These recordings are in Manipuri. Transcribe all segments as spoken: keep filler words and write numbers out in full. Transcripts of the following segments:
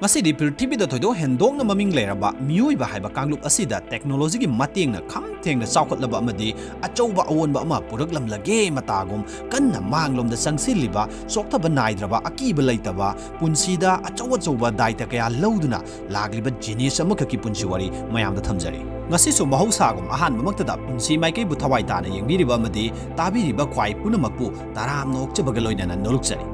ꯉꯁꯤꯗꯤ ꯄ꯭ꯔꯤꯊꯤꯕꯤꯗ ꯊꯣꯏꯗꯣꯛ ꯍꯦꯟꯗꯣꯛꯅ ꯃꯃꯤꯡ ꯂꯩꯔꯕ ꯃꯤꯑꯣꯏꯕ ꯍꯥꯏꯕ ꯀꯥꯡꯂꯨꯞ ꯑꯁꯤꯗ ꯇꯦꯛꯅꯣꯂꯣꯖꯤꯒꯤ ꯃꯇꯦꯡꯅ ꯈꯝ ꯊꯦꯡꯅ ꯆꯥꯎꯈꯠꯂꯕ ꯑꯃꯗꯤ ꯑꯆꯧꯕ ꯑꯑꯣꯟꯕ ꯑꯃ ꯄꯨꯔꯛꯂꯝꯂꯒꯦ ꯃꯇꯥꯒꯨꯝ ꯀꯟꯅ ꯃꯥꯡꯂꯣꯝꯗ ꯆꯪꯁꯤꯜꯂꯤꯕ, ꯆꯣꯛꯊꯕ ꯅꯥꯏꯗ꯭ꯔꯕ, ꯑꯀꯤꯕ ꯂꯩꯇꯕ, ꯄꯨꯟꯁꯤꯗ ꯑꯆꯧ ꯑꯆꯧꯕ ꯗꯥꯏꯇ ꯀꯌꯥ ꯂꯧꯗꯨꯅ ꯂꯥꯛꯂꯤꯕ ꯖꯤꯅꯤꯌꯁ ꯑꯃꯈꯛꯀꯤ ꯄꯨꯟꯁꯤ ꯋꯥꯔꯤ ꯃꯌꯥꯝꯗ ꯊꯝꯖꯔꯤ꯫ ꯉꯁꯤꯁꯨ ꯃꯍꯧꯁꯥꯒꯨꯝ ꯑꯍꯥꯟꯕꯃꯛꯇꯗ ꯄꯨꯟꯁꯤ ꯃꯥꯏꯀꯩꯕꯨ ꯊꯋꯥꯏ ꯇꯥꯅ ꯌꯦꯡꯕꯤꯔꯤꯕ ꯑꯃꯗꯤ ꯇꯥꯕꯤꯔꯤꯕ ꯈ꯭ꯋꯥꯏ ꯄꯨꯝꯅꯃꯛꯄꯨ ꯇꯔꯥꯝꯅ ꯑꯣꯛꯆꯕꯒ ꯂꯣꯏꯅꯅ ꯅꯣꯂꯨꯛꯆꯔꯤ꯫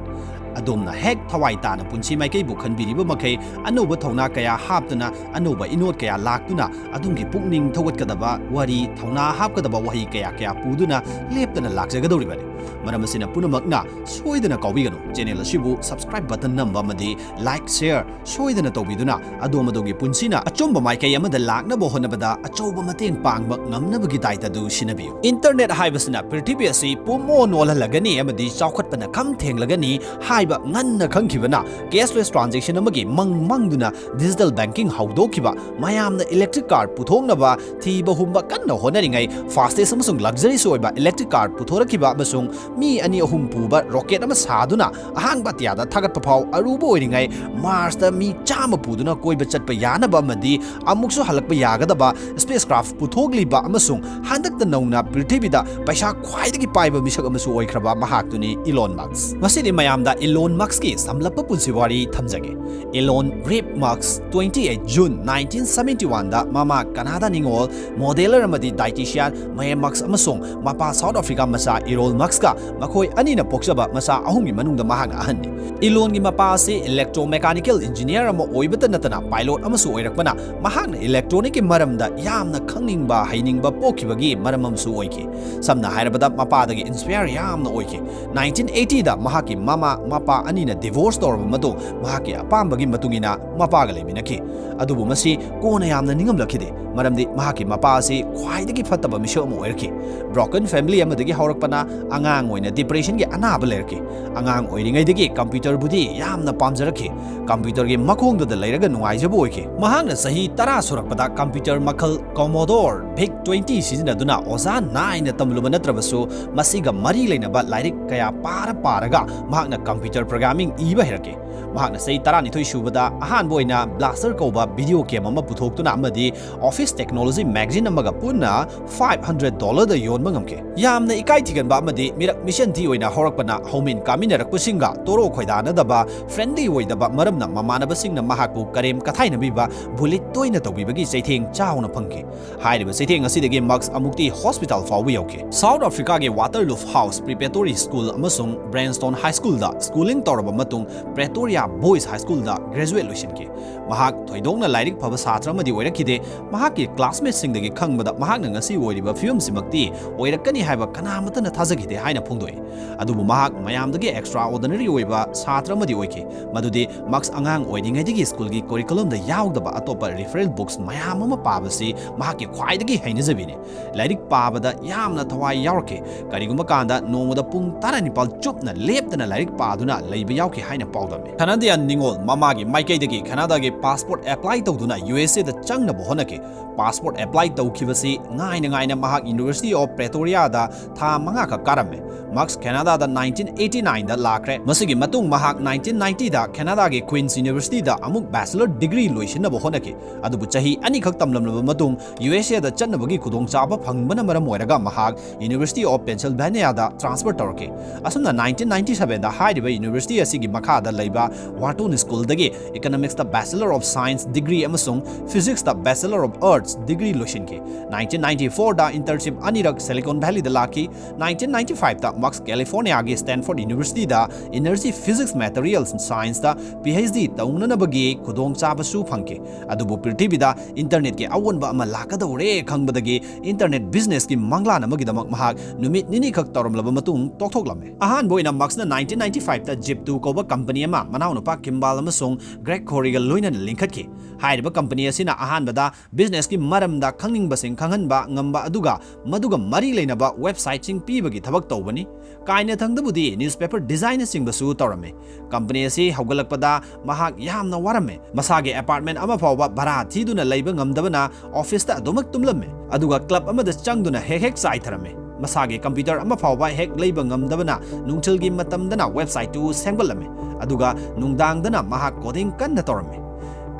ꯑꯗꯣꯝꯅ ꯍꯦꯛ ꯊꯋꯥꯏ ꯇꯥꯅ ꯄꯨꯟꯁꯤ ꯃꯥꯏꯀꯩꯕꯨ ꯈꯟꯕꯤꯔꯤꯕ ꯃꯈꯩ, ꯑꯅꯧꯕ ꯊꯧꯅꯥ ꯀꯌꯥ ꯍꯥꯞꯇꯨꯅ, ꯑꯅꯧꯕ ꯏꯅꯣꯠ ꯀꯌꯥ ꯂꯥꯛꯇꯨꯅ, ꯑꯗꯣꯝꯒꯤ ꯄꯨꯛꯅꯤꯡ ꯊꯧꯒꯠꯀꯗꯕ ꯋꯥꯔꯤ, ꯊꯧꯅꯥ ꯍꯥꯞꯀꯗꯕ ꯋꯥꯍꯩ ꯀꯌꯥ ꯀꯌꯥ ꯄꯨꯗꯨꯅ ꯂꯦꯞꯇꯅ ꯂꯥꯛꯆꯒꯗꯧꯔꯤꯕꯅꯤ꯫ ꯃꯔꯝ ꯑꯁꯤꯅ ꯄꯨꯝꯅꯃꯛꯅ ꯁꯣꯏꯗꯅ ꯀꯥꯎꯕꯤꯒꯅꯨ, ꯆꯦꯅꯦꯜ ꯑꯁꯤꯕꯨ ꯁꯕꯁꯀ꯭ꯔꯥꯏꯕ ꯕꯇꯟ ꯅꯝꯕ ꯑꯃꯗꯤ ꯂꯥꯏꯛ, ꯁꯦꯌꯔ ꯁꯣꯏꯗꯅ ꯇꯧꯕꯤꯗꯨꯅ ꯑꯗꯣꯝ ꯑꯗꯣꯝꯒꯤ ꯄꯨꯟꯁꯤꯅ ꯑꯆꯨꯝꯕ ꯃꯥꯏꯀꯩ ꯑꯃꯗ ꯂꯥꯛꯅꯕ ꯍꯣꯠꯅꯕꯗ ꯑꯆꯧꯕ ꯃꯇꯦꯡ ꯄꯥꯡꯕ ꯉꯝꯅꯕꯒꯤ ꯗꯥꯏꯇ ꯑꯗꯨ ꯁꯤꯟꯅꯕꯤꯌꯨ꯫ ꯏꯟꯇꯔꯅꯦꯠ ꯍꯥꯏꯕꯁꯤꯅ ꯄ꯭ꯔꯤꯊꯤꯕꯤ ꯑꯁꯤ ꯄꯨꯝꯑꯣꯟ ꯑꯣꯜꯍꯜꯂꯒꯅꯤ ꯑꯃꯗꯤ ꯆꯥꯎꯈꯠꯄꯅ ꯈꯝ ꯊꯦꯡꯂꯒꯅꯤ ꯍꯥꯏꯕ ꯉꯟꯅ ꯈꯪꯈꯤꯕꯅ cashless transaction ꯑꯃꯒꯤ ꯃꯪ ꯃꯪꯗꯨꯅ digital banking ꯍꯧꯗꯣꯛꯈꯤꯕ, ꯃꯌꯥꯝꯅ electric car ꯄꯨꯊꯣꯛꯅꯕ ꯊꯤꯕ ꯍꯨꯝꯕ ꯀꯟꯅ ꯍꯣꯠꯅꯔꯤꯉꯩ fastest ꯑꯃꯁꯨꯡ luxurious ꯑꯣꯏꯕ electric car ꯄꯨꯊꯣꯔꯛꯈꯤꯕ ꯑꯃꯁꯨꯡ ꯃꯤ ꯑꯅꯤ ꯑꯍꯨꯝ ꯄꯨꯕ rocket ꯑꯃ ꯁꯥꯗꯨꯅ ꯑꯍꯥꯡꯕ ꯑꯇꯤꯌꯥꯗ ꯊꯥꯒꯠꯄ ꯐꯥꯎ ꯑꯔꯨꯕ ꯑꯣꯏꯔꯤꯉꯩ, Mars ꯇ ꯃꯤ ꯆꯥꯝꯃ ꯄꯨꯗꯨꯅ ꯀꯣꯏꯕ ꯆꯠꯄ ꯌꯥꯅꯕ ꯑꯃꯗꯤ ꯑꯃꯨꯛꯁꯨ ꯍꯜꯂꯛꯄ ꯌꯥꯒꯗꯕ spacecraft ꯄꯨꯊꯣꯛꯂꯤꯕ ꯑꯃꯁꯨꯡ ꯍꯟꯗꯛꯇ ꯅꯧꯅ ꯄ꯭ꯔꯤꯊꯤꯕꯤꯗ ꯄꯩꯁꯥ ꯈ꯭ꯋꯥꯏꯗꯒꯤ ꯄꯥꯏꯕ ꯃꯤꯁꯛ ꯑꯃꯁꯨ ꯑꯣꯏꯈ꯭ꯔꯕ ꯃꯍꯥꯛꯇꯨꯅꯤ Elon Musk꯫ ꯉꯁꯤꯗꯤ ꯃꯌꯥꯝꯗ Elon Musk ꯀꯤ ꯁꯝꯂꯞꯄ ꯄꯨꯟꯁꯤ ꯋꯥꯔꯤ ꯊꯝꯖꯒꯦ꯫ Elon Reeve Musk, twenty eight June nineteen seventy one ꯗ ꯃꯃꯥ ꯀꯅꯥꯗꯥ ꯅꯤꯉꯣꯜ, modeller ꯑꯃꯗꯤ dietitian Mae Musk ꯑꯃꯁꯨꯡ ꯃꯄꯥ South Africa ꯃꯆꯥ Errol Musk ꯀ ꯃꯈꯣꯏ ꯑꯅꯤꯅ ꯄꯣꯛꯆꯕ ꯃꯆꯥ ꯑꯍꯨꯝꯒꯤ ꯃꯅꯨꯡꯗ ꯃꯍꯥꯛꯅ ꯑꯍꯟꯅꯤ꯫ Elon ꯒꯤ ꯃꯄꯥ ꯑꯁꯤ electromechanical engineer ꯑꯃ ꯑꯣꯏꯕꯇ ꯅꯠꯇꯅ pilot ꯑꯃꯁꯨ ꯑꯣꯏꯔꯛꯄꯅ, ꯃꯍꯥꯛꯅ electronic ꯀꯤ ꯃꯔꯝꯗ ꯌꯥꯝꯅ ꯈꯪꯅꯤꯡꯕ, ꯍꯩꯅꯤꯡꯕ ꯄꯣꯛꯈꯤꯕꯒꯤ ꯃꯔꯝ ꯑꯃꯁꯨ ꯑꯣꯏꯈꯤ꯫ ꯁꯝꯅ ꯍꯥꯏꯔꯕꯗ, ꯃꯄꯥꯗꯒꯤ inspire ꯌꯥꯝꯅ ꯑꯣꯏꯈꯤ꯫ Nineteen eighty ꯗ ꯃꯍꯥꯛꯀꯤ ꯃꯃꯥ ꯃꯄꯥ ꯑꯅꯤꯅ divorce ꯇꯧꯔꯕ ꯃꯇꯨꯡ, ꯃꯍꯥꯛꯀꯤ ꯑꯄꯥꯝꯕꯒꯤ ꯃꯇꯨꯡ ꯏꯟꯅ ꯃꯄꯥꯒ ꯂꯩꯃꯤꯟꯅꯈꯤ꯫ ꯑꯗꯨꯕꯨ ꯃꯁꯤ ꯀꯣꯟꯅ ꯌꯥꯝꯅ ꯅꯤꯡꯉꯝꯂꯛꯈꯤꯗꯦ, ꯃꯔꯝꯗꯤ ꯃꯍꯥꯛꯀꯤ ꯃꯄꯥ ꯑꯁꯤ ꯈ꯭ꯋꯥꯏꯗꯒꯤ ꯐꯠꯇꯕ ꯃꯤꯁꯛ ꯑꯃ ꯑꯣꯏꯔꯛꯈꯤ꯫ Broken family ꯑꯃꯗꯒꯤ ꯍꯧꯔꯛꯄꯅ, ꯑꯉꯥꯡ ꯑꯣꯏꯅ depression ꯒꯤ ꯑꯅꯥꯕ ꯂꯩꯔꯛꯈꯤ꯫ ꯑꯉꯥꯡ ꯑꯣꯏꯔꯤꯉꯩꯗꯒꯤ computer ꯕꯨꯗꯤ ꯌꯥꯝꯅ ꯄꯥꯝꯖꯔꯛꯈꯤ꯫ Computer ꯒꯤ ꯃꯈꯣꯡꯗꯨꯗ ꯂꯩꯔꯒ ꯅꯨꯡꯉꯥꯏꯖꯕ ꯑꯣꯏꯈꯤ꯫ ꯃꯍꯥꯛꯅ ꯆꯍꯤ ꯇꯔꯥ ꯁꯨꯔꯛꯄꯗ computer ꯃꯈꯜ Commodore VIC twenty ꯁꯤꯖꯤꯟꯅꯗꯨꯅ ꯑꯣꯖꯥ ꯅꯥꯏꯅ ꯇꯝꯂꯨꯕ ꯅꯠꯇ꯭ꯔꯕꯁꯨ, ꯃꯁꯤꯒ ꯃꯔꯤ ꯂꯩꯅꯕ ꯂꯥꯏꯔꯤꯛ ꯀꯌꯥ ꯄꯥꯔ ꯄꯥꯔꯒ ꯃꯍꯥꯛꯅ computer programming ꯏꯕ ꯍꯩꯔꯛꯈꯤ꯫ ꯃꯍꯥꯛꯅ ꯆꯍꯤ ꯇꯔꯥꯅꯤꯊꯣꯏ ꯁꯨꯕꯗ ꯑꯍꯥꯟꯕ ꯑꯣꯏꯅ Blaster ꯀꯧꯕ video game ꯑꯃ ꯄꯨꯊꯣꯛꯇꯨꯅ ꯑꯃꯗꯤ Office Technology magazine ꯑꯃꯒ ꯄꯨꯟꯅ five hundred dollarꯗ ꯌꯣꯟꯕ ꯉꯝꯈꯤ꯫ ꯌꯥꯝꯅ ꯏꯀꯥꯏ ꯊꯤꯒꯟꯕ ꯑꯃꯗꯤ ꯃꯤꯔꯛ ꯃꯤꯁꯦꯟ ꯊꯤ ꯑꯣꯏꯅ ꯍꯧꯔꯛꯄꯅ ꯍꯧꯃꯤꯟ ꯀꯥꯃꯤꯟꯅꯔꯛꯄꯁꯤꯡꯒ ꯇꯣꯔꯣ ꯈꯣꯏꯗꯥꯅꯗꯕ, friendly ꯑꯣꯏꯗꯕ ꯃꯔꯝꯅ ꯃꯃꯥꯟꯅꯕꯁꯤꯡꯅ ꯃꯍꯥꯛꯄꯨ ꯀꯔꯦꯝ ꯀꯊꯥꯏꯅꯕꯤꯕ, bully ꯇꯣꯏꯅ ꯇꯧꯕꯤꯕꯒꯤ ꯆꯩꯊꯦꯡ ꯆꯥꯎꯅ ꯐꯪꯈꯤ꯫ ꯍꯥꯏꯔꯤꯕ ꯆꯩꯊꯦꯡ ꯑꯁꯤꯗꯒꯤ ꯃꯛꯁ ꯑꯃꯨꯛꯇꯤ hospital ꯐꯥꯎꯕ ꯌꯧꯈꯤ꯫ South Africaꯒꯤ Waterloo House Preparatory School ꯑꯃꯁꯨꯡ Bryanston High Schoolꯗ schooling ꯇꯧꯔꯕ ꯃꯇꯨꯡ Pretoria Boys High Schoolꯗ graduate ꯂꯣꯏꯁꯤꯟꯈꯤ꯫ ꯃꯍꯥꯛ ꯊꯣꯏꯗꯣꯛꯅ ꯂꯥꯏꯔꯤꯛ ꯐꯕ ꯁꯥꯇ꯭ꯔ ꯑꯃꯗꯤ ꯑꯣꯏꯔꯛꯈꯤꯗꯦ꯫ ꯃꯍꯥꯛꯀꯤ classmateꯁꯤꯡꯗꯒꯤ ꯈꯪꯕꯗ ꯃꯍꯥꯛꯅ ꯉꯁꯤ ꯑꯣꯏꯔꯤꯕ ꯐꯤꯕꯝꯁꯤꯃꯛꯇꯤ ꯑꯣꯏꯔꯛꯀꯅꯤ ꯍꯥꯏꯕ ꯀꯅꯥꯃꯠꯇꯅ ꯊꯥꯖꯈꯤꯗꯦ ꯍꯥꯏꯅ ꯐꯣꯡꯗꯣꯛꯏ꯫ ꯑꯗꯨꯕꯨ ꯃꯍꯥꯛ ꯃꯌꯥꯝꯗꯒꯤ extraordinary ꯑꯣꯏꯕ ꯁꯥꯇ꯭ꯔ ꯑꯃꯗꯤ ꯑꯣꯏꯈꯤ꯫ ꯃꯗꯨꯗꯤ ꯃꯛꯁ ꯑꯉꯥꯡ ꯑꯣꯏꯔꯤꯉꯩꯗꯒꯤ schoolꯒꯤ curriculumꯗ ꯌꯥꯎꯗꯕ ꯑꯇꯣꯞꯄ reference books ꯃꯌꯥꯝ ꯑꯃ ꯄꯥꯕꯁꯤ ꯃꯍꯥꯛꯀꯤ ꯈ꯭ꯋꯥꯏꯗꯒꯤ ꯍꯩꯅꯖꯕꯤꯅꯤ꯫ ꯂꯥꯏꯔꯤꯛ ꯄꯥꯕꯗ ꯌꯥꯝꯅ ꯊꯋꯥꯏ ꯌꯥꯎꯔꯛꯈꯤ꯫ ꯀꯔꯤꯒꯨꯝꯕ ꯀꯥꯟꯗ ꯅꯣꯡꯃꯗ ꯄꯨꯡ ꯇꯔꯥꯅꯤꯄꯥꯜ ꯆꯨꯞꯅ ꯂꯦꯞꯇꯅ ꯂꯥꯏꯔꯤꯛ ꯄꯥꯗꯨꯅ ꯂꯩꯕ ꯌꯥꯎꯈꯤ ꯍꯥꯏꯅ ꯄꯥꯎꯗꯝꯃꯤ꯫ Canadian ꯅꯤꯉꯣꯜ ꯃꯃꯥꯒꯤ ꯃꯥꯏꯀꯩꯗꯒꯤ Canadaꯒꯤ passport apply ꯇꯧꯗꯨꯅ USAꯗ ꯆꯪꯅꯕ ꯍꯣꯠꯅꯈꯤ꯫ Passport apply ꯇꯧꯈꯤꯕꯁꯤ ꯉꯥꯏꯅ ꯉꯥꯏꯅ ꯃꯍꯥꯛ University of Pretoriaꯗ ꯊꯥ ꯃꯉꯥꯈꯛ ꯀꯥꯔꯝꯃꯤ꯫ ꯃꯛꯁ Canadaꯗ nineteen eighty nineꯗ ꯂꯥꯛꯈ꯭ꯔꯦ꯫ ꯃꯁꯤꯒꯤ ꯃꯇꯨꯡ ꯃꯍꯥꯛ nineteen ninetyꯗ Canadaꯒꯤ Queen's Universityꯗ ꯑꯃꯨꯛ bachelor degree ꯂꯣꯏꯁꯤꯟꯅꯕ ꯍꯣꯠꯅꯈꯤ꯫ ꯑꯗꯨꯕꯨ ꯆꯍꯤ ꯑꯅꯤꯈꯛ ꯇꯝꯂꯝꯂꯕ ꯃꯇꯨꯡ USAꯗ ꯆꯠꯅꯕꯒꯤ ꯈꯨꯗꯣꯡꯆꯥꯕ ꯐꯪꯕꯅ ꯃꯔꯝ ꯑꯣꯏꯔꯒ ꯃꯍꯥꯛ University of Pennsylvaniaꯗ transfer ꯇꯧꯔꯛꯈꯤ꯫ ꯑꯁꯨꯝꯅ nineteen ninety sevenꯗ ꯍꯥꯏꯔꯤꯕ university ꯑꯁꯤꯒꯤ ꯃꯈꯥꯗ ꯂꯩꯕ Wharton Schoolꯗꯒꯤ Economicsꯇ Bachelor of Science degree ꯑꯃꯁꯨꯡ Physicsꯇ Bachelor of Arts degree ꯂꯣꯏꯁꯤꯟꯈꯤ꯫ Nineteen ninety fourꯗ internship ꯑꯅꯤꯔꯛ Silicon Valleyꯗ ꯂꯥꯛꯈꯤ꯫ Nineteen ninety fiveꯇ mugs Californiaꯒꯤ Stanford Universityꯗ Energy Physics Materials Scienceꯇ PhD ꯇꯧꯅꯅꯕꯒꯤ ꯈꯨꯗꯣꯡꯆꯥꯕꯁꯨ ꯐꯪꯈꯤ꯫ ꯑꯗꯨꯕꯨ ꯄ꯭ꯔꯤꯊꯤꯕꯤꯗ internetꯀꯤ ꯑꯑꯣꯟꯕ ꯑꯃ ꯂꯥꯛꯀꯗꯧꯔꯦ ꯈꯪꯕꯗꯒꯤ internet businessꯀꯤ ꯃꯪꯂꯥꯟ ꯑꯃꯒꯤꯗꯃꯛ ꯃꯍꯥꯛ ꯅꯨꯃꯤꯠ ꯅꯤꯅꯤꯈꯛ ꯇꯧꯔꯝꯂꯕ ꯃꯇꯨꯡ ꯇꯣꯛꯊꯣꯛꯂꯝꯃꯤ꯫ ꯑꯍꯥꯟꯕ ꯑꯣꯏꯅ ꯃꯛꯁꯅ nineteen ninety fiveꯇ Zip two ꯀꯧꯕ company ꯑꯃ ꯃꯅꯥꯎꯅꯨꯄꯥ Kimball ꯑꯃꯁꯨꯡ Greg Khouryꯒ ꯂꯣꯏꯅꯅ ꯂꯤꯡꯈꯠꯈꯤ꯫ ꯍꯥꯏꯔꯤꯕ company ꯑꯁꯤꯅ ꯑꯍꯥꯟꯕꯗ businessꯀꯤ ꯃꯔꯝꯗ ꯈꯪꯅꯤꯡꯕꯁꯤꯡ ꯈꯪꯍꯟꯕ ꯉꯝꯕ ꯑꯗꯨꯒ ꯃꯗꯨꯒ ꯃꯔꯤ ꯂꯩꯅꯕ websiteꯁꯤꯡ ꯄꯤꯕꯒꯤ ꯊꯕꯛ ꯇꯧꯕꯅꯤ꯫ ꯀꯥꯏꯅꯊꯪꯗꯕꯨꯗꯤ newspaper designꯅꯆꯤꯡꯕꯁꯨ ꯇꯧꯔꯝꯃꯤ꯫ Company ꯑꯁꯤ ꯍꯧꯒꯠꯂꯛꯄꯗ ꯃꯍꯥꯛ ꯌꯥꯝꯅ ꯋꯥꯔꯝꯃꯤ꯫ ꯃꯁꯥꯒꯤ apartment ꯑꯃ ꯐꯥꯎꯕ ꯚꯔꯥ ꯊꯤꯗꯨꯅ ꯂꯩꯕ ꯉꯝꯗꯕꯅ officeꯇ ꯑꯗꯨꯃꯛ ꯇꯨꯝꯂꯝꯃꯤ꯫ ꯑꯗꯨꯒ club ꯑꯃꯗ ꯆꯪꯗꯨꯅ ꯍꯦꯛ ꯍꯦꯛ ꯆꯥꯏꯊꯔꯝꯃꯤ꯫ ꯃꯁꯥꯒꯤ computer ꯑꯃ ꯐꯥꯎꯕ ꯍꯦꯛ ꯂꯩꯕ ꯉꯝꯗꯕꯅ ꯅꯨꯡꯊꯤꯜꯒꯤ ꯃꯇꯝꯗꯅ website ꯇꯨ ꯁꯦꯝꯒꯠꯂꯝꯃꯤ, ꯑꯗꯨꯒ ꯅꯨꯡꯗꯥꯡꯗꯅ ꯃꯍꯥꯛ coding ꯀꯟꯅ ꯇꯧꯔꯝꯃꯤ꯫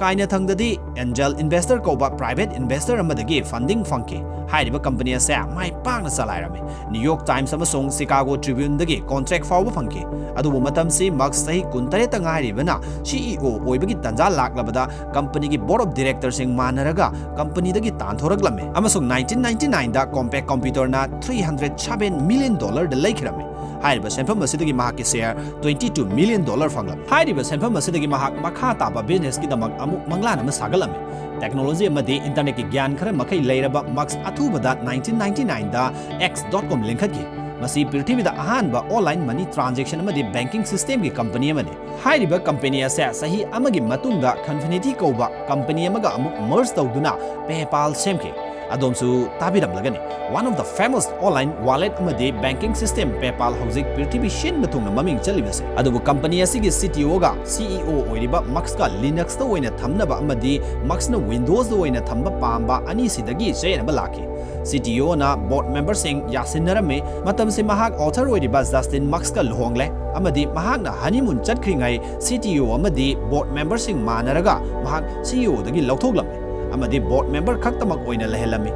ꯀꯥꯏꯅꯊꯪꯗꯗꯤ Angel Investor ꯀꯧꯕ private investor ꯑꯃꯗꯒꯤ funding ꯐꯪꯈꯤ꯫ ꯍꯥꯏꯔꯤꯕ company ꯑꯁꯦ ꯃꯥꯏ ꯄꯥꯛꯅ ꯆꯂꯥꯏꯔꯝꯃꯤ꯫ New York Times ꯑꯃꯁꯨꯡ Chicago Tribune ꯗꯒꯤ contract ꯐꯥꯎꯕ ꯐꯪꯈꯤ꯫ ꯑꯗꯨꯕꯨ ꯃꯇꯝꯁꯤ Musk ꯆꯍꯤ ꯀꯨꯟꯇꯔꯦꯠꯇ ꯉꯥꯏꯔꯤꯕꯅ C E O ꯑꯣꯏꯕꯒꯤ ꯇꯥꯟꯖꯥ ꯂꯥꯛꯂꯕꯗ company ꯒꯤ board of director ꯁꯤꯡ ꯃꯥꯟꯅꯔꯒ company ꯗꯒꯤ ꯇꯥꯟꯊꯣꯔꯛꯂꯝꯃꯤ, ꯑꯃꯁꯨꯡ nineteen ninety nine ꯗ Compaq Computer ꯅ three hundred seven million dollar ꯗ ꯂꯩꯈꯤꯔꯝꯃꯤ꯫ ꯍꯥꯏꯔꯤꯕ ꯁꯦꯟꯐꯝ ꯑꯁꯤꯗꯒꯤ ꯃꯍꯥꯛꯀꯤ share twenty two million dollar ꯐꯪꯂꯝꯃꯤ꯫ ꯍꯥꯏꯔꯤꯕ ꯁꯦꯟꯐꯝ ꯑꯁꯤꯗꯒꯤ ꯃꯍꯥꯛ ꯃꯈꯥ ꯇꯥꯕ business ꯀꯤꯗꯃꯛ ꯑꯃꯨꯛ ꯃꯪꯂꯥꯟ ꯑꯃ ꯁꯥꯒꯠꯂꯝꯃꯤ꯫ Technology ꯑꯃꯗꯤ internet ꯀꯤ ꯒ꯭ꯌꯥꯟ ꯈꯔ ꯃꯈꯩ ꯂꯩꯔꯕ Musk ꯑꯊꯨꯕꯗ nineteen ninety nine ꯗ X dot com ꯂꯤꯡꯈꯠꯈꯤ꯫ ꯃꯁꯤ ꯄ꯭ꯔꯤꯊꯤꯕꯤꯗ ꯑꯍꯥꯟꯕ online money transaction ꯑꯃꯗꯤ banking system ꯒꯤ company ꯑꯃꯅꯤ꯫ ꯍꯥꯏꯔꯤꯕ company ꯑꯁꯦ ꯆꯍꯤ ꯑꯃꯒꯤ ꯃꯇꯨꯡꯗ Confinity ꯀꯧꯕ company ꯑꯃꯒ ꯑꯃꯨꯛ merge ꯇꯧꯗꯨꯅ PayPal ꯁꯦꯝꯈꯤ꯫ ꯑꯗꯣꯝꯁꯨ ꯇꯥꯕꯤꯔꯝꯂꯒꯅꯤ, one of the famous online wallet ꯑꯃꯗꯤ banking system PayPal ꯍꯧꯖꯤꯛ ꯄ꯭ꯔꯤꯊꯤꯕꯤ ꯁꯤꯟꯕ ꯊꯨꯡꯅ ꯃꯃꯤꯡ ꯆꯠꯂꯤꯕꯁꯦ꯫ ꯑꯗꯨꯕꯨ company ꯑꯁꯤꯒꯤ C T O ꯒ C E O ꯑꯣꯏꯔꯤꯕ Musk ꯀ Linux ꯇ ꯑꯣꯏꯅ ꯊꯝꯅꯕ ꯑꯃꯗꯤ Musk ꯅ Windows ꯇ ꯑꯣꯏꯅ ꯊꯝꯕ ꯄꯥꯝꯕ ꯑꯅꯤꯁꯤꯗꯒꯤ ꯆꯌꯦꯠꯅꯕ ꯂꯥꯛꯈꯤ꯫ C T O ꯅ board member ꯁꯤꯡ ꯌꯥꯁꯤꯟꯅꯔꯝꯃꯤ꯫ ꯃꯇꯝꯁꯤ ꯃꯍꯥꯛ author ꯑꯣꯏꯔꯤꯕ Justin Musk ꯀ ꯂꯨꯍꯣꯡꯂꯦ ꯑꯃꯗꯤ ꯃꯍꯥꯛꯅ honeymoon ꯆꯠꯈ꯭ꯔꯤꯉꯩ C T O ꯑꯃꯗꯤ board member ꯁꯤꯡ ꯃꯥꯟꯅꯔꯒ ꯃꯍꯥꯛ C E O ꯗꯒꯤ ꯂꯧꯊꯣꯛꯂꯝꯃꯤ ꯑꯃꯗꯤ board member ꯈꯛꯇꯃꯛ ꯑꯣꯏꯅ ꯂꯩꯍꯜꯂꯝꯃꯤ꯫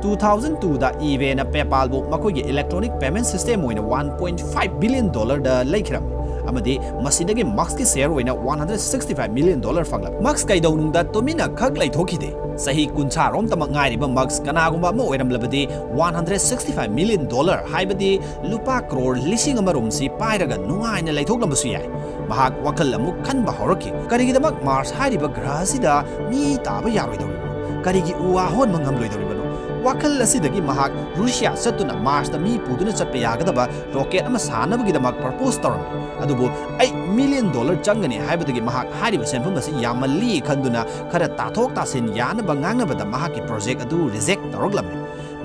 Two thousand two ꯗ eBay ꯅ PayPal ꯕꯨ ꯃꯈꯣꯏꯒꯤ electronic payment system ꯑꯣꯏꯅ one point five billion dollar ꯗ ꯂꯩꯈꯤꯔꯝꯃꯤ ꯑꯃꯗꯤ ꯃꯁꯤꯗꯒꯤ Musk ꯀꯤ share ꯑꯣꯏꯅ one hundred sixty five million dollar ꯐꯪꯂꯝꯃꯤ꯫ Musk ꯀꯩꯗꯧꯅꯨꯡꯗ ꯇꯨꯃꯤꯟꯅ ꯈꯛ ꯂꯩꯊꯣꯛꯈꯤꯗꯦ꯫ ꯆꯍꯤ ꯀꯨꯟꯊ꯭ꯔꯥ ꯔꯣꯝꯇꯃꯛ ꯉꯥꯏꯔꯤꯕ Musk ꯀꯅꯥꯒꯨꯝꯕ ꯑꯃ ꯑꯣꯏꯔꯝꯂꯕꯗꯤ one hundred sixty five million dollar, ꯍꯥꯏꯕꯗꯤ ꯂꯨꯄꯥ ꯀ꯭ꯔꯣꯔ ꯂꯤꯁꯤꯡ ꯑꯃ ꯔꯣꯝꯁꯤ ꯄꯥꯏꯔꯒ ꯅꯨꯡꯉꯥꯏꯅ ꯂꯩꯊꯣꯛꯂꯝꯕꯁꯨ ꯌꯥꯏ꯫ ꯃꯍꯥꯛ ꯋꯥꯈꯜ ꯑꯃꯨꯛ ꯈꯟꯕ ꯍꯧꯔꯛꯈꯤ꯫ ꯀꯔꯤꯒꯤꯗꯃꯛ Mars ꯍꯥꯏꯔꯤꯕ ꯒ꯭ꯔꯍ ꯑꯁꯤꯗ ꯃꯤ ꯇꯥꯕ ꯌꯥꯔꯣꯏꯗꯧꯔꯤꯕꯅꯣ? ꯀꯔꯤꯒꯤ ꯎ ꯋꯥ ꯍꯧꯍꯟꯕ ꯉꯝꯂꯣꯏꯗꯧꯔꯤꯕꯅꯣ? ꯋꯥꯈꯜ ꯑꯁꯤꯗꯒꯤ ꯃꯍꯥꯛ ꯔꯨꯁꯤꯌꯥ ꯆꯠꯇꯨꯅ Mars ꯇ ꯃꯤ ꯄꯨꯗꯨꯅ ꯆꯠꯄ ꯌꯥꯒꯗꯕ rocket ꯑꯃ ꯁꯥꯅꯕꯒꯤꯗꯃꯛ propose ꯇꯧꯔꯝꯃꯤ꯫ ꯑꯗꯨꯕꯨ eight million dollar ꯆꯪꯒꯅꯤ ꯍꯥꯏꯕꯗꯒꯤ ꯃꯍꯥꯛ ꯍꯥꯏꯔꯤꯕ ꯁꯦꯟꯐꯝ ꯑꯁꯤ ꯌꯥꯝꯃꯜꯂꯤ ꯈꯟꯗꯨꯅ ꯈꯔ ꯇꯥꯊꯣꯛ ꯇꯥꯁꯤꯟ ꯌꯥꯅꯕ ꯉꯥꯡꯅꯕꯗ ꯃꯍꯥꯛꯀꯤ project ꯑꯗꯨ reject ꯇꯧꯔꯛꯂꯝꯃꯤ꯫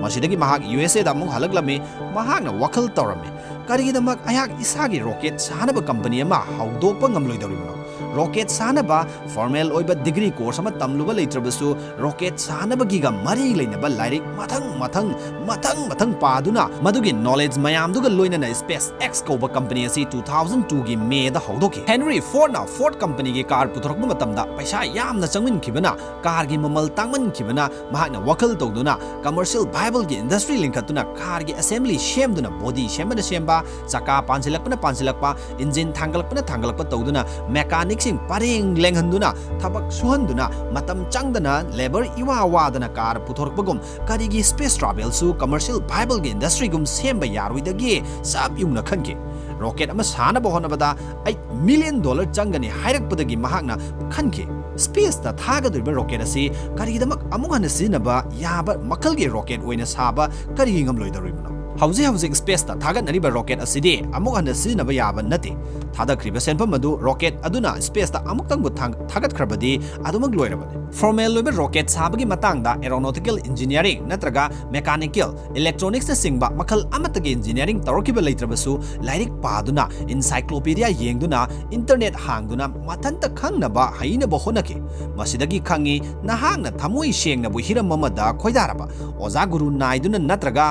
ꯃꯁꯤꯗꯒꯤ ꯃꯍꯥꯛ U S A ꯗ ꯑꯃꯨꯛ ꯍꯜꯂꯛꯂꯝꯃꯤ꯫ ꯃꯍꯥꯛꯅ ꯋꯥꯈꯜ ꯇꯧꯔꯝꯃꯤ, "ꯀꯔꯤꯒꯤꯗꯃꯛ ꯑꯩꯍꯥꯛ ꯏꯁꯥꯒꯤ rocket ꯁꯥꯅꯕ company ꯑꯃ ꯍꯧꯗꯣꯛꯄ ꯉꯝꯂꯣꯏꯗꯧꯔꯤꯕꯅꯣ? ꯔꯣꯀꯦꯠ ꯁꯥꯅꯕ ꯐꯣꯔꯃꯦꯜ ꯑꯣꯏꯕ ꯗꯤꯒ꯭ꯔꯤ ꯀꯣꯔꯁ ꯑꯃ ꯇꯝꯂꯨꯕ ꯂꯩꯇ꯭ꯔꯕꯁꯨ, ꯔꯣꯀꯦꯠ ꯁꯥꯅꯕꯒꯤꯒ ꯃꯔꯤ ꯂꯩꯅꯕ ꯂꯥꯏꯔꯤꯛ ꯃꯊꯪ ꯃꯊꯪ ꯃꯊꯪ ꯃꯊꯪ ꯄꯥꯗꯨꯅ, ꯃꯗꯨꯒꯤ ꯅꯣꯂꯦꯖ ꯃꯌꯥꯝꯗꯨꯒ ꯂꯣꯏꯅꯅ ꯁ꯭ꯄꯦꯁ ꯑꯦꯛꯁ ꯀꯧꯕ ꯀꯝꯄꯅꯤ ꯑꯁꯤ ꯇꯨ ꯊꯥꯎꯖꯟ ꯇꯨꯒꯤ ꯃꯦꯗ ꯍꯧꯗꯣꯛꯈꯤ꯫ ꯍꯦꯅꯔꯤ ꯐꯣꯔꯗꯅ ꯐꯣꯔꯗ ꯀꯝꯄꯅꯤꯒꯤ ꯀꯥꯔ ꯄꯨꯊꯣꯔꯛꯄ ꯃꯇꯝꯗ ꯄꯩꯁꯥ ꯌꯥꯝꯅ ꯆꯪꯃꯟꯈꯤꯕꯅ, ꯀꯥꯔꯒꯤ ꯃꯃꯜ ꯇꯥꯡꯃꯟꯈꯤꯕꯅ, ꯃꯍꯥꯛꯅ ꯋꯥꯈꯜ ꯇꯧꯗꯨꯅ ꯀꯃꯔꯁꯤꯌꯦꯜ ꯚꯥꯏꯕꯜꯒꯤ ꯏꯟꯗꯁꯇ꯭ꯔꯤ ꯂꯤꯡꯈꯠꯇꯨꯅ ꯀꯥꯔꯒꯤ ꯑꯦꯁꯦꯝꯕ꯭ꯂꯤ ꯁꯦꯝꯗꯨꯅ, ꯕꯣꯗꯤ ꯁꯦꯝꯕꯅ ꯁꯦꯝꯕ, ꯆꯀꯥ ꯄꯥꯟꯁꯤꯜꯂꯛꯄꯅ ꯄꯥꯟꯁꯤꯜꯂꯛꯄ, ꯏꯟꯖꯤꯟ ꯊꯥꯡꯒꯠꯂꯛꯄꯅ ꯊꯥꯡꯒꯠꯂꯛꯄ ꯇꯧꯗꯨꯅ ꯃꯦꯀꯥꯅꯤꯛꯁꯤꯡ ꯄꯔꯦꯡ ꯂꯦꯡꯍꯟꯗꯨꯅ ꯊꯕꯛ ꯁꯨꯍꯟꯗꯨꯅ ꯃꯇꯝ ꯆꯪꯗꯅ ꯂꯦꯕꯔ ꯏꯋꯥ ꯋꯥꯗꯅ ꯀꯥꯔ ꯄꯨꯊꯣꯔꯛꯄꯒꯨꯝ ꯀꯔꯤꯒꯤ ꯁ꯭ꯄꯦꯁ ꯇ꯭ꯔꯥꯚꯦꯜꯁꯨ ꯀꯃꯔꯁꯤꯌꯦꯜ ꯚꯥꯏꯕꯜꯒꯤ ꯏꯟꯗꯁꯇ꯭ꯔꯤꯒꯨꯝ ꯁꯦꯝꯕ ꯌꯥꯔꯣꯏꯗꯒꯦ ꯆꯞ ꯌꯨꯡꯅ ꯈꯟꯈꯤ꯫ ꯔꯣꯀꯦꯠ ꯑꯃ ꯁꯥꯅꯕ ꯍꯣꯠꯅꯕꯗ ꯑꯩꯠ ꯃꯤꯂꯤꯌꯟ ꯗꯣꯂꯔ ꯆꯪꯒꯅꯤ ꯍꯥꯏꯔꯛꯄꯗꯒꯤ ꯃꯍꯥꯛꯅ ꯈꯟꯈꯤ, ꯁ꯭ꯄꯦꯁꯇ ꯊꯥꯒꯗꯧꯔꯤꯕ ꯔꯣꯀꯦꯠ ꯑꯁꯤ ꯀꯔꯤꯒꯤꯗꯃꯛ ꯑꯃꯨꯛ ꯍꯟꯅ ꯁꯤꯖꯤꯟꯅꯕ ꯌꯥꯕ ꯃꯈꯜꯒꯤ ꯔꯣꯀꯦꯠ ꯑꯣꯏꯅ ꯁꯥꯕ ꯀꯔꯤꯒꯤ ꯉꯝꯂꯣꯏꯗꯧꯔꯤꯕꯅꯣ? ꯍꯧꯖꯤꯛ ꯍꯧꯖꯤꯛ ꯁ꯭ꯄꯦꯁꯇ ꯊꯥꯒꯠꯅꯔꯤꯕ ꯔꯣꯀꯦꯠ ꯑꯁꯤꯗꯤ ꯑꯃꯨꯛ ꯍꯟꯅ ꯁꯤꯖꯤꯟꯅꯕ ꯌꯥꯕ ꯅꯠꯇꯦ꯫ ꯊꯥꯗꯈ꯭ꯔꯤꯕ ꯁꯦꯟꯐꯝ ꯑꯗꯨ ꯔꯣꯀꯦꯠ ꯑꯗꯨꯅ ꯁ꯭ꯄꯦꯁꯇ ꯑꯃꯨꯛꯇꯪꯕꯨ ꯊꯥꯡ-, ꯊꯥꯒꯠꯈ꯭ꯔꯕꯗꯤ ꯑꯗꯨꯃꯛ ꯂꯣꯏꯔꯕꯅꯤ꯫ ꯐꯣꯔꯃꯦꯜ ꯑꯣꯏꯕ ꯔꯣꯀꯦꯠ ꯁꯥꯕꯒꯤ ꯃꯇꯥꯡꯗ ꯑꯦꯔꯣꯅꯣꯇꯤꯀꯦꯜ ꯏꯟꯖꯤꯅꯤꯌꯥꯔꯤꯡ ꯅꯠꯇ꯭ꯔꯒ ꯃꯦꯀꯥꯅꯤꯀꯦꯜ, ꯏꯂꯦꯛꯇ꯭ꯔꯣꯅꯤꯛꯁꯅꯆꯤꯡꯕ ꯃꯈꯜ ꯑꯃꯠꯇꯒꯤ ꯏꯟꯖꯤꯅꯤꯌꯥꯔꯤꯡ ꯇꯧꯔꯛꯈꯤꯕ ꯂꯩꯇ꯭ꯔꯕꯁꯨ, ꯂꯥꯏꯔꯤꯛ ꯄꯥꯗꯨꯅ, ꯏꯟꯁꯥꯏꯀ꯭ꯂꯣꯄꯤꯗꯤꯌꯥ ꯌꯦꯡꯗꯨꯅ, ꯏꯟꯇꯔꯅꯦꯠ ꯍꯥꯡꯗꯨꯅ ꯃꯊꯟꯇ ꯈꯪꯅꯕ ꯍꯩꯅꯕ ꯍꯣꯠꯅꯈꯤ꯫ ꯃꯁꯤꯗꯒꯤ ꯈꯪꯉꯤ, ꯅꯍꯥꯛꯅ ꯊꯃꯣꯏ ꯁꯦꯡꯅꯕꯨ ꯍꯤꯔꯝ ꯑꯃꯗ ꯈꯣꯏꯗꯥꯔꯕ, ꯑꯣꯖꯥ ꯒꯨꯔꯨ ꯅꯥꯏꯗꯨꯅ ꯅꯠꯇ꯭ꯔꯒ